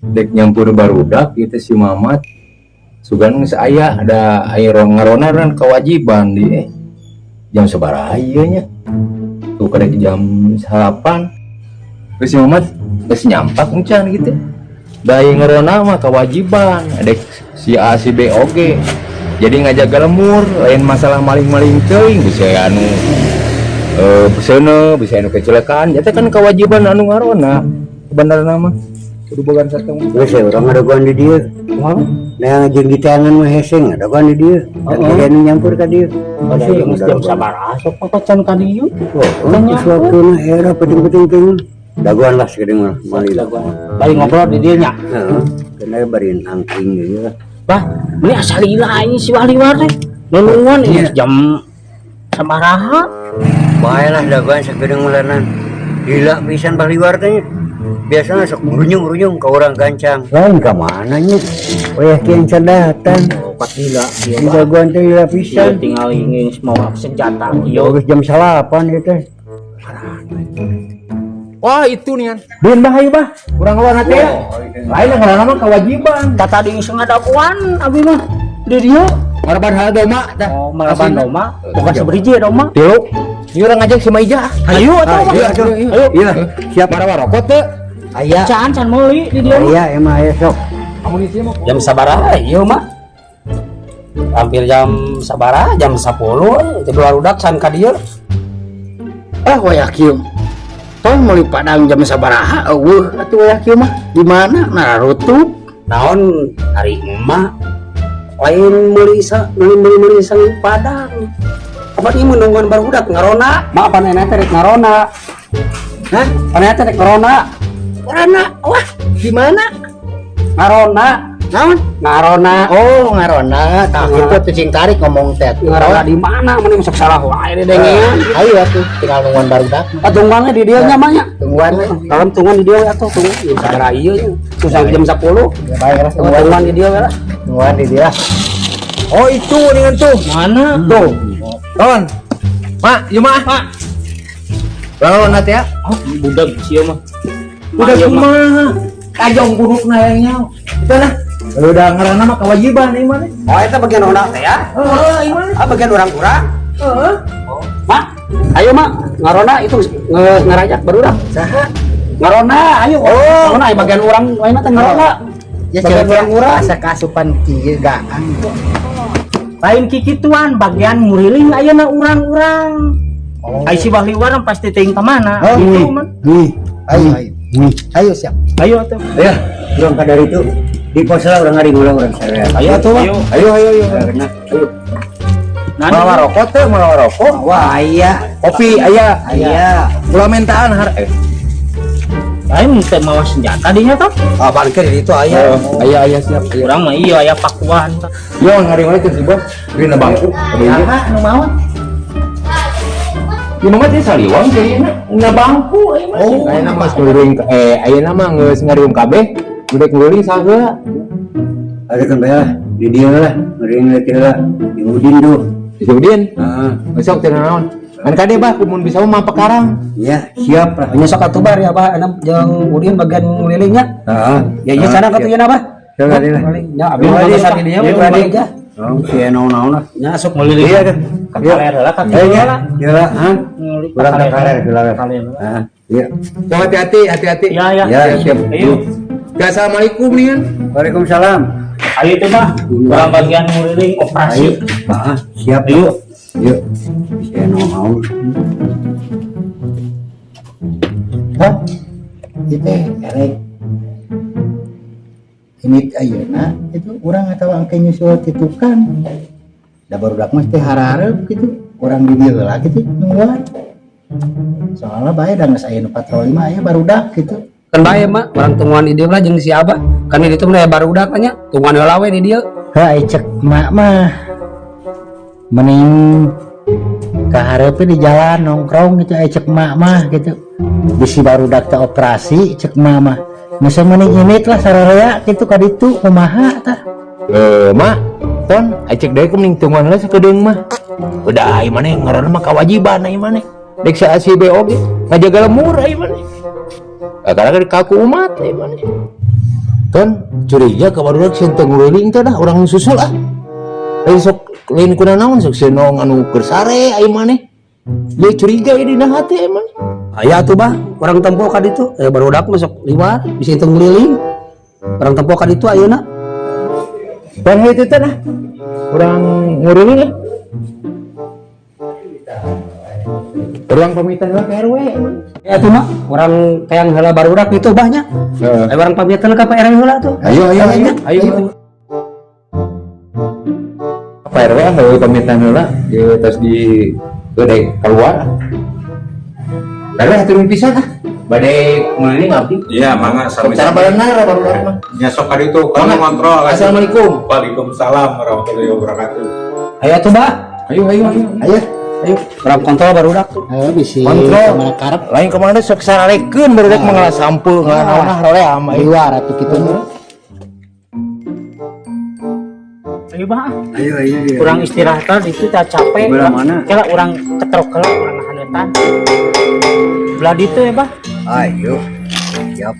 Dek nyampur barudak gitu si Mamat. Sugan geus aya ada aya ngaronda kan kewajiban di jam sabaraha ieu nya. Tuh kadek jam 8. Geus si Mamat geus nyampak encan gitu. Da ieu ngaronda mah kewajiban dek si A si B oge. Jadi ngajaga lembur, lain masalah maling-maling teuing, bisa anu peseuneu, bisa anu kecelakaan, eta kan kewajiban anu ngaronda. Sebenarnya mah kudu bogan sateng. Geus ya urang ngadagoan di dieu. Nah, jeung diteangan mah hese ngadagoan di dieu. Da kira nu nyampur ka dieu. Pada ieu geus jam sabaraha sok papacan ka dieu. Oh, geus waktuna era penting-penting teh. Dagoan lah sakedeung mah mali lah. Bari ngobrol di dieu nya. Heeh. Kena bari angkring gitu lah. Bah, ini asa lila ini si Waliwar teh. Nulungan ieu jam sabaraha? Bae lah dagoan sakedeung mulanan. Gila pisan baliwar teh. Biasanya sok runyung-runyung ke orang gancang. Lain ka mana nya? Wayah kieu can datang. Oh, kat lila ieu. Di dagoan teh lila Ieu pisan. tinggal ingin mau senjata ieu. Geus jam 9 ieu teh. Wah, itu nih kan. Bin bah ayo bah. Kurang keluar nanti ya. Lain yang ngaranna mah kewajiban. Tah tadi geus ngadagoan abi mah di dieu. Maraban hal doma tah. Oh, maraban doma. Bukan seberiji doma. Tilu. Ieu urang ngajak si Maija. Ayo atuh mah. Ayo, ayo, Ayo. Iya, siap. Marawa rokok teu? Aya. Can can meuli di dieu. Aya emang aya sok. Amunisi mah. Jam sabaraha ieu mah? Hampir jam sabaraha, jam 10 itu barudak can ka dieu. Ah, wayah kieu. Toh meuli padang jam sabaraha euweuh atuh wayah kieu mah. Di mana nararutup? Naon hari emak lain meuli sa meuli meuli meuli sang padang. Apa ieu nungguan barudak ngaronda? Mak panena teh rek ngaronda. Hah? Panena teh rek ngaronda. Warna wah di mana? Ngaronda. Naon? Ngaronda. Oh, ngaronda. Tah kitu teh cing tarik ngomong teh. Ngaronda di mana? Mana masuk salah wae deh dengean. Ayo atuh tinggal nungguan barudak. Ah, tungguannya di dieu nya mah nya. Tungguan we. Dalam tungguan di dieu atuh tunggu jam sabaraha ieu nya. Terus sampai jam 10. Ya bae lah tungguan. Tungguan di dieu we lah. Tungguan di dia. Oh, itu dengan tuh. Mana? Tuh. Ton. Mak, yuk mak. Mak. Lalu nanti ya. Oh, budak sieun mah. Udah Ieu mah. kumaha? Kajong burukna yang nyaw. Itu lah. Udah ngaranna mah kewajiban ieu mah. Oh, itu bagian orang teh ya? Heeh, ieu mah. Ah, bagian orang-orang. Heeh. Mak, ayo mak, ngaronda itu ngerajak barudak. Saha? Ngaronda, ayo. Oh. Ngaronda aya bagian orang lain teh ngaronda. Ya Bagian orang-orang. Asa kaasupan kieu gaang. Lain kikituan bagian nguriling ayeuna urang-urang. Oh. Ai si Bahliwar pasti teuing ka mana? Oh. Gitu man. Nih, Ayo ayo. Ayo siap. Ayo atuh. ya, urang ka dari itu di pos lah urang ngari urang saya. Ayo atuh, Mak. Ayo. Ayo ayo ayo. Karena Ayo. Nah, Mawa rokok teh, mawa rokok. wah aya, Kopi aya. aya. Ulah mentaan har eh. Lain teh mawa senjata dinya tuh. Ah, bangke di itu aya. Aya aya siap. Ayo. Urang mah iya aya pakuan. Yo ngari ngari si bos. Dina bangku. Saha nu mawa? Ya mama teh saliwang kayaknya na bangku aya mah. Oh. Ayeuna mah nguriling ayeuna mah geus ngariung kabeh. Udah nguriling saheula. Ada kan bae lah, di dieu lah, ngeuring teh lah. Di Udin tuh. Di Udin. Heeh. Besok teh naon? Kan kade bah mun bisa mah pekarang. Ya, siap lah. Nya sok atuh bar ya, Bah, enak jeung Udin bagian ngulilingnya. Heeh. Ya ieu sana katuh nya, Bah. Siap lah. Ya abi mah geus di dieu Iya, mah Pak. aja. Oh, si naon-naon lah. Nya sok Ngeliling. Iya tuh. Ka kaler heula ka Iya, heula. iya lah, hah? Ngeliling Urang ka kaler heula. Kaler heula. Heeh. Iya. So, hati-hati, hati-hati. Ya ya. Ya, siap. Ayo. Ya, assalamualaikum nih kan. Waalaikumsalam. Ayo itu bah. Urang bagian nguriling operasi. Ayo. Heeh, siap. Ayo. Yuk. Si naon-naon. Hah? Itu erek. Ini ayeuna itu urang atau angke nyusul ti tukang. Da barudak mah teh harareup gitu. Urang di dieu heula gitu nungguan. Soalnya bae da geus aya nu patroli mah aya barudak gitu. Kan bae mah urang tungguan di dieu lah jeung si Abah. Kan di ditu mah aya barudak nya, tungguan heula we di dieu. Heuh cek mak mah mending kahareup di jalan nongkrong gitu aya cek mak mah gitu. Bisi barudak teh operasi cek mak mah. Geus mending indit lah sararea gitu ka ditu kumaha tah. Eh, mak, ton, acek deui mending tungguan heula sakedeung mah. Udah, ai maneh ngaranna mah kewajiban ai maneh. Dek sa si B oge ngajaga lemur ai maneh. Karena kan kaku umat ai maneh. Kan curiga ka barudak sieun teu nguriling teh dah urang susul ah. Lain sok lain kuna naon sok sieun anu keur sare ai maneh. Dia curiga ieu dina hati ai maneh. Aya tuh bah, urang tempo ka ditu. Eh barudak mah sok liwat, bisa teu ngeliling. Urang tempo ka ditu ayeuna. Dan itu teh dah. Urang nguriling ya. Urang pamitan lah ke RW emang. Ya tuh mah, urang teang heula barudak ditu bah nya. Heeh. Ayo urang pamitan ka Pak RW heula tuh. Ayo ayo ayo ayo. Pak RW ah heueuh pamitan heula di tos di gede keluar. Pak RW turun pisan ah. Bade ngeliling abdi. Iya, mangga sami. Cara benar barudak mah. Nya sok ka ditu, kamu ngontrol. Assalamualaikum. Waalaikumsalam warahmatullahi wabarakatuh. Ayo tuh bah, Ayo ayo ayo. Ayo. Ayo. urang kontrol barudak tuh. Ayo bisi Kontrol. kamana karep Lain kemana sok sararekeun barudak mah ngalah sampeu ngalah naon ah roleam aing. liwar atuh kitu mah. Ayo bah. Ayo ayo. Ayo. Kurang istirahat itu tak capek. Belah mana? Kela urang ketrok kela urang ngahanetan. Belah ditu ya bah. Ayo. Siap.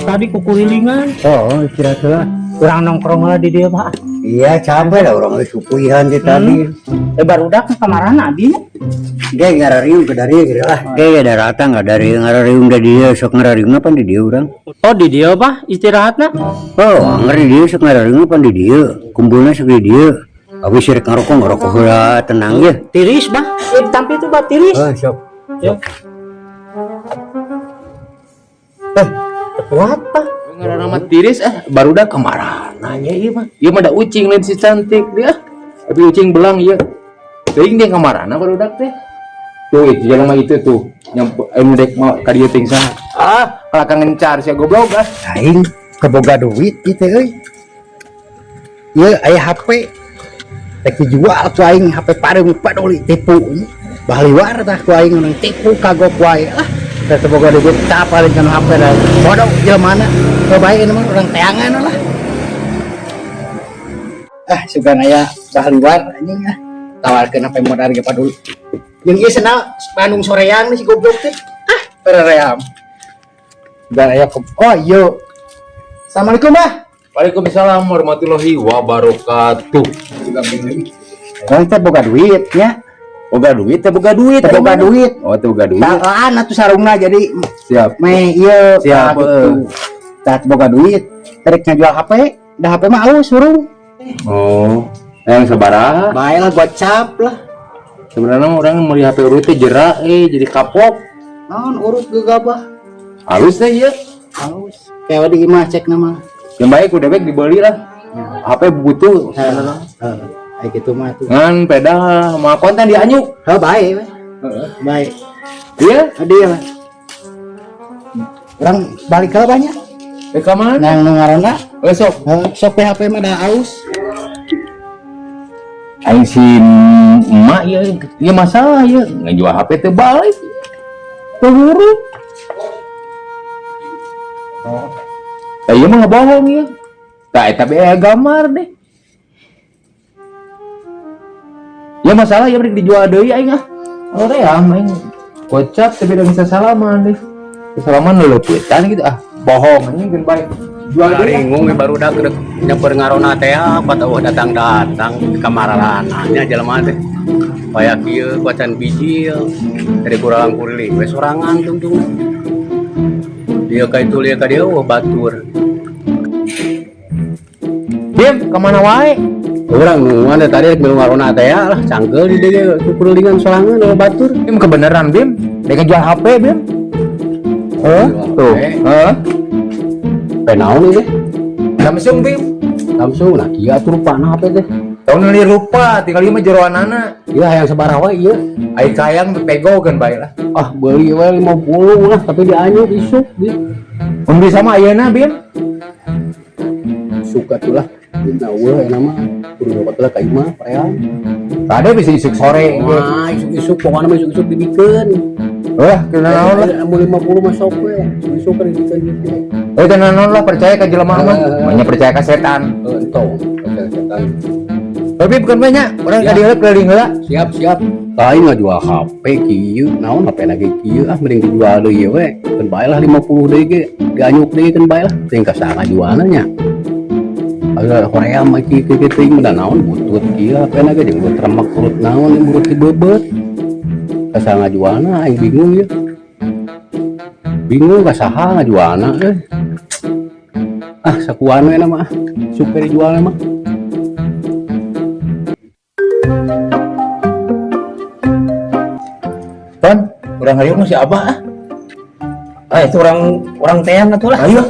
Tadi kukurilingan. Oh, istirahat lah. Urang nongkrong lah di dia bah. Iya, capek lah orang geus pupuihan ti tadi. Eh barudak kamarana abi mah. Ge ngarariung ke dari gitu lah. Ge daratan nggak dari ngarariung da dieu sok ngarariungna pan di dieu urang. Oh di dia bah istirahatna. Oh, anger di dieu sok ngarariungna pan di dieu. Kumpulna sok di dieu. Abi sirik ngarokok ngarokok heula tenang ya. Tiris bah. Eh tampi itu bah tiris. Oh, sok. Ya. Eh, Kuat bah. Ngaranna mah tiris ah barudak kamarana nya ieu mah. Ieu mah da ucing lain si cantik dia. Tapi ucing belang ieu. Teuing dia kamarana barudak teh. Tuh itu jalan mah itu tuh. Nyampe anu dek mah ka dieu ting saha. Ah, kalakang ngencar sia goblok ah. Aing keboga duit ieu teh euy. Ieu aya HP. Rek dijual ku aing HP pareum paduli tipu. Bahliwar tah ku aing urang tipu kagok wae lah. Teh boga duit tah paling kana HP dah. Bodoh jelema mana. Teu bae ini mah urang teangan lah. Ah, sugan aya bahliwar anjing ah. Tawarkeun HP modal ge paduli. Jeung ieu cenah Bandung soreang si goblok teh. Ah, pereream. Sugan aya oh iya. Assalamualaikum, Bah. Waalaikumsalam warahmatullahi wabarakatuh. Urang teh boga duit nya. Boga duit teh boga duit. Teh boga duit. Oh, teh boga duit. Takaan atuh sarungna jadi Siap. meh ieu Siap, gitu. Tah boga duit, rek ngajual HP, dah HP mah alus surung. Oh, yang sabaraha? Bae lah gocap lah. Sebenarnya orang meuli HP urut teh jerak jadi kapok. Naon urut gegabah. Halus teh ieu. Halus. Kayak di imah cek nama. Yang baik udah baik dibeli lah. HP butuh. Heeh. Kayak gitu mah tuh. Ngan peda mah konten dianyuk. Heuh bae we. Bae. Iya, Adi lah. Urang balik ke banyak. Ke mana? Nang nu ngaranna. Eh, sok. Heuh, sok HP mah da alus. Aing si emak ieu, ieu masalah ieu ngajual HP teu balik. Teu huruf. Oh. Tah ieu mah ngebohong ieu. Tah eta be aya gambar deh. Ya masalah ya beri dijual deui aing ah. Hoream aing. Kocap tapi udah bisa salaman deh. Salaman leupetan gitu ah. Bohong anjing geun bae. Jual deui. Ringung baru dak rek nyamper ngarona teh apa tau datang-datang ka maralana nya jelema teh. Paya kieu kuacan bijil dari kurang kuriling we sorangan tungtung. Dia ka itu lieu ka dieu wah batur. Bim, kemana wae? Urang nungguan teh tadi rek milu ngarona teh lah cangkeul di dieu kurilingan sorangan wah batur. Bim kebenaran Bim, dia ngejual HP Bim. Heh, tuh. Heh. Pe naon ieu teh? Samsung Bim. Samsung lah kieu atuh rupana HP teh. Tahun ini rupa, tinggal ieu mah jeroanana. Iya hayang sabaraha wae ieu. Ai kayang pego kan bae lah. Ah beli we 50 lah tapi dianyuk isuk Bim. Mun bisa mah ayeuna Bim. Suka tuh lah. Dina eueuh aya mah kudu nyokot lah ka imah parean. Tadi bisa isuk sore. Wah, isuk-isuk pokoknya mah isuk-isuk dibikeun. Wah, kena naon lah. Mun 50 mah sok we. Isuk-isuk kan dibikeun gitu. Eh, kena naon lah percaya ka jelema mah. Banyak percaya ka setan. Heuh, entong percaya setan. Tapi bukan banyak, orang ka dieu keliling heula. Siap, siap. Lain ngajual HP kieu, naon HP lagi kieu ah mending dijual deui we. Keun bae lah 50 deui ge. Dianyuk deui kan bae lah. Teuing ka saha ngajualna nya. Agak Korea mah kieu kieu teuing mah naon butut kieu HP na ge jeung burut remek urut naon yang burut dibeubet. Ka saha ngajualna aing bingung ya. Bingung ka saha ngajualna euy. Ah, sakuan we na mah. Super dijualna mah. Ton, urang hayung si Abah ah. Ah, itu orang orang tean atuh lah. Ayo,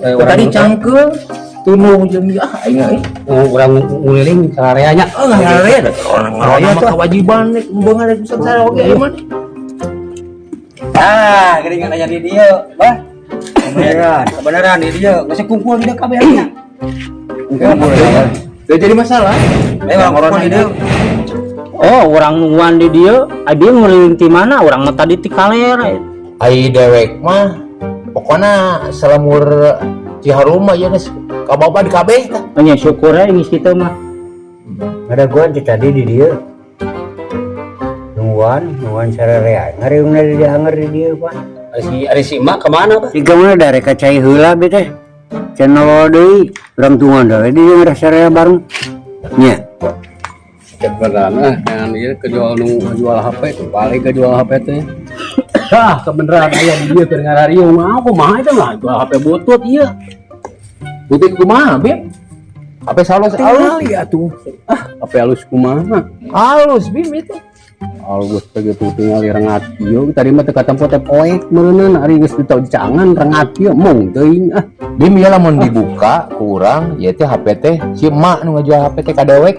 Eh, tadi cangkeul tunuh jeung ah aing euy. Urang nguliling sarareanya. Oh, ngare orang orang mah kewajiban rek beungan rek bisa sare oge ieu mah. Ah, geuningan aya di dieu, Bah. Kebenaran, kebenaran di dieu. Geus kumpul di dieu kabeh nya. Kumpul. Teu jadi masalah. Eh, urang kumpul di dieu. Oh, orang nungguan di dieu, abi nguliling ti mana? Urang mah tadi ti kaler. Ai dewek mah pokona selemur Ciharum mah ieu geus kabawa di kabeh tah. Nya syukur ya geus kitu mah. Ada gua di tadi di dia. Nungguan, nungguan sararea. Ngariungna di dia anger di dia, Pak. Ari si emak kemana, Pak? Di mana dari kacai heula be teh. Can nolol deui, urang tungguan deui di dieu sararea bareng. Nya. Kebenaran ah, yang ieu kejual nu jual HP tuh, paling kejual HP teh. Ah, kebenaran aya di dieu keur ngarariung mah kumaha itu mah jual HP butut ieu. Butut kumaha, Bim? HP halus halus. Tinggal ya tuh. Ah, HP halus kumaha? Halus Bim itu. Halus teh gitu tinggal rengat ieu tadi mah teu katempo teh poek meureunna ari geus ditau dicangan rengat ieu mung teuing ah. Bim ya lamun dibuka kurang ya teh HP teh si emak nu ngajual HP teh ka dewek.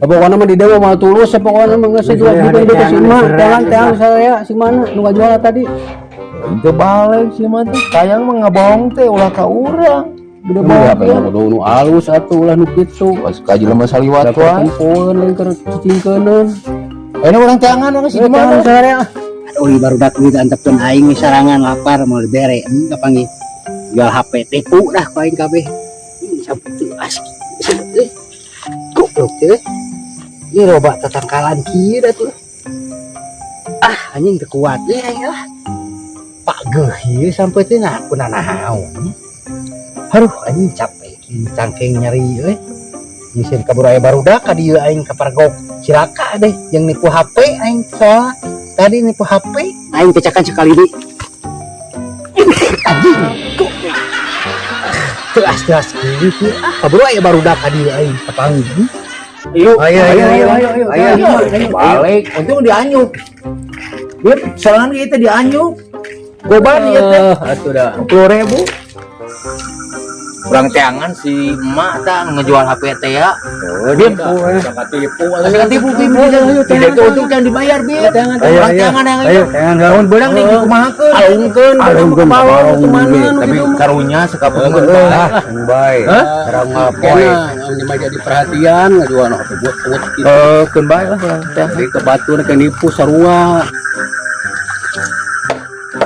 Pokoknya mah di dewa mah tulus ya pokoknya mah geus jual Iya, gitu ada si jangan emak diserang, teang teang saya si mana nu ngajual tadi. Itu balik si emak teh kayang mah ngabohong teh ulah ka urang. Gede Udah banget apa ya. nu nu alus atuh ulah nu kitu. Pas ka jelema saliwat wae. Tempoeun lain keur cicingkeuneun. Ini urang teangan urang si Teang mana? saya Aduh, ieu barudak duit antepkeun aing nih sarangan lapar mau dibere. Anjing kapanggih jual HP tipu dah ku aing kabeh. Sampai teu asik. Goblok teh. Ieu loba tatangkalan kieu da tuh. Ah, anjing teu kuat euy aing ah. Pageuh ieu sampai teh nah ku nanaon. Aduh, anjing capek kieu cangkeng nyeri euy. Nyieun kabur aya barudak ka dieu aing kapargok cilaka deh yang nipu HP aing soalnya tadi nipu HP Aing kecakan sekali di. Anjing teas teas kieu ah kabur aya barudak ka dieu aing kapanggih. Ayo, Ayo ayo ayo ayo ayo. Balik, untung dianyuk. Bim, soalnya kita dianyuk. Goban ieu teh Atuh dah. 20.000. Urang teangan si emak tah ngejual HP teh ya. Bim. Katipu Kasih ketipu Bim. Tidak itu untung jangan dibayar Bim. Urang teangan yang Ayo, teangan Lamun beunang nih dikumahakeun. Alungkeun, Alungkeun balong balong Tapi karunya sekapeung Ah, bae. Terang ngapoe. Ini mah jadi perhatian ngajual HP butut gitu. Eh, keun bae lah urang teangan. Jadi ke batur ke nipu sarua.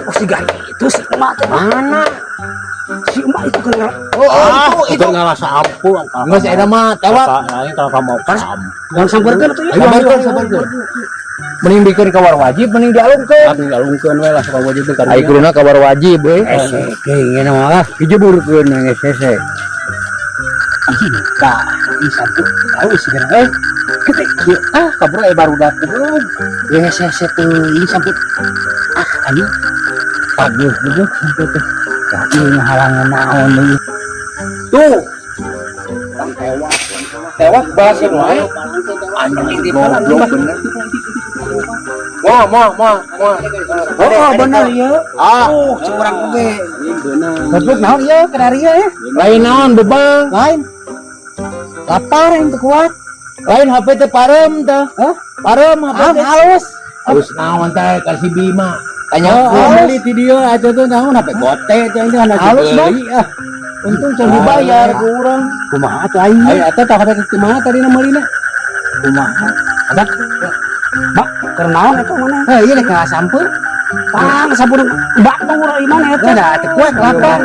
Oh, si gaya itu si emak teh. Mana? Si emak itu kan Oh, itu itu. Itu ngalah sapu. Geus eta mah tewak. Lain kalau kamu mau Gang samperkeun atuh ya. Sabarkeun, sabarkeun. Mending bikeun ka war wajib, mending dialungkeun. Tapi ngalungkeun we lah sok wajib teh Ai kuduna ka war wajib euy. Hese ngene mah dijeburkeun geus hese. Anjing ka ieu sampai tahu sih geura euy. Gede kieu ah kabur aya barudak goblok. Hese hese teuing sampai ah anjing pageuh goblok sampai teh. Ya ieu ngahalangan naon deui. Tuh. Tewak bahasin wae. Anjing goblok bener. Moal moal moal moal. Oh, bener ieu. Ah, Oh, curang oge. Goblok naon ieu kana ieu ya? lain naon bebang. Lain. Lapar yang teu kuat. Lain HP teh parem teh. Hah? Parem HP Ah, teh. halus. Halus naon teh kasih Bima. Tanya Oh, beli ti dieu atuh tuh naon HP gote teh itu anak Halus, dibeli ah. Untung can dibayar ku urang. Kumaha atuh aing? Ayo atuh tah HP ti mana tadi na meulina? Kumaha? Adak. Bak, keur naon eta mana? Heh, ieu rek ngasampeur. Tang sampeur bak urang ieu mana eta? Da teu kuat lapar.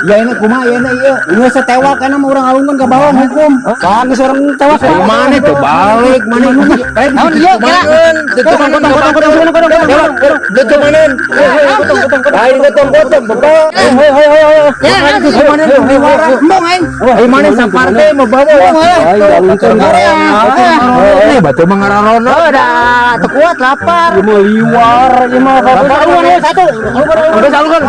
Ya ini kumaha ya ini ieu. Ini setewak kan sama orang alungan ke bawah hukum. Kan geus orang tewak. Dari mana tuh balik mana? Naon ieu kira? Potong potong potong potong potong potong potong manen. Lain potong potong bawa. Ya, manen liwara. Embung aing. Eh mana saparte mau bawa. Eh batu mah ngararono. Udah teu kuat lapar. Ieu mah liwar, ieu mah. Alungan we satu. Udah salurkan.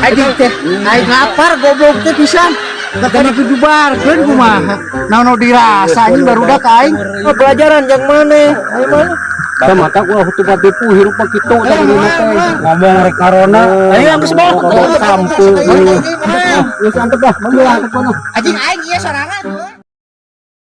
Aing teh aing lapar goblok teh pisan. Tadi dibubarkeun kumaha? Naon nu dirasa anjing barudak aing. Pelajaran yang mana? Ayo mana? Kita mata gua hutu tipu hirup mah kitu tadi teh. Ngomong rek ngarona. Ayo geus bawa sampu. Geus antep lah, mangga antep. Anjing aing ieu sorangan.